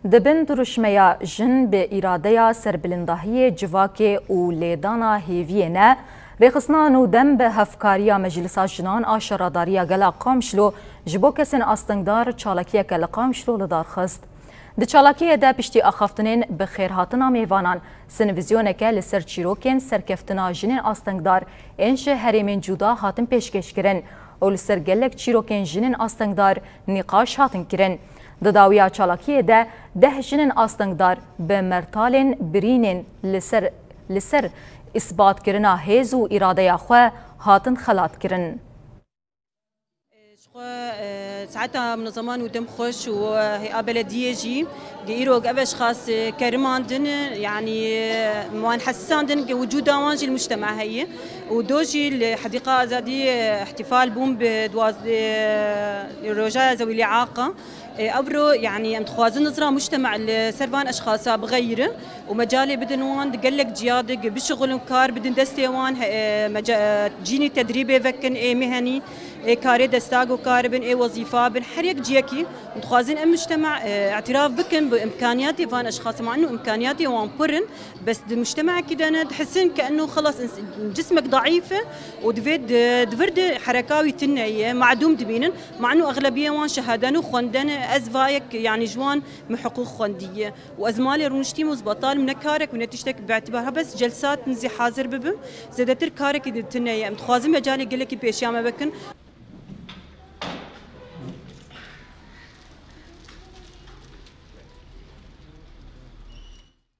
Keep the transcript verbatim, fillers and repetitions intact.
Di bin duruşmeya Jin bi îradeya serbilindahiyê civakê û lêdana hêviyê ne, rêxistina nû dem bi hevkariya Meclisa Jinan a Şaredariya Gela Qamişlo ji bo kesên astengdar çalakiyeke li Qamişlo li dar xist. Di çalakiyê de piştî axaftinên bi xêrhatina mêvanan, sinvîzyoneke li ser çîrokên serkeftina jinên astengdar ên ji herêmên cuda hatin pêşkêşkirin û li ser gelek çîrokên jinên astengdar nîqaş hatin kirin. Di dawiya çalakiyê de deh jinên astengdar bi mertalên birînên li ser, li ser îsbatkirina hêz û îradeya xwe hatin xelatkirin. Ji xwe, e, saeta munezema nû dem xweş û, e, hêa belediyê jî, ge îro ev eşxas, e, kerimandin, yanî, e, wan hesisandin, ge wicûda wan jî li mujtema heye. Û do jî li Hedîqa Azadî, e, îhtîfal bûn bi duwazdeh, e, roja zewî lîaqa. E, evro, yanî, em dixwazin nizra mujtema li ser van eşxasa bixeyire û mecalê bidin wan di gelek ciya de ge bişixulin, kar bidin destê wan, he, e, meca-, e, cînî tedrîbê vekin, ê mihenî, ê karê destag û kar bin, ê wezîfa bin, her yek ciyekî. Dixwazin em mujtema, e, îtiraf bikin bi imkaniyatê van eşxas, ma inu imkaniyatê wan pir in, bes di mujtemekî de ne, dihisin ke inu xelas ins-, cismek daîf e û divê di, di vir de hereka wî tune ye, madûm dibînin. Ma inu exlebiyê wan şehedene û xwendene, ez vayek, yanî ji wan min hiqûq xwendiye. Û ez malê rûniştîm û zibetal min ne karek û ne tiştek bi îtîbar ha bes celsat nizî hazir bibim. Zêdetir karekî di tune ye. Em dixwazin mecalê gelekî pêşiya me bikin.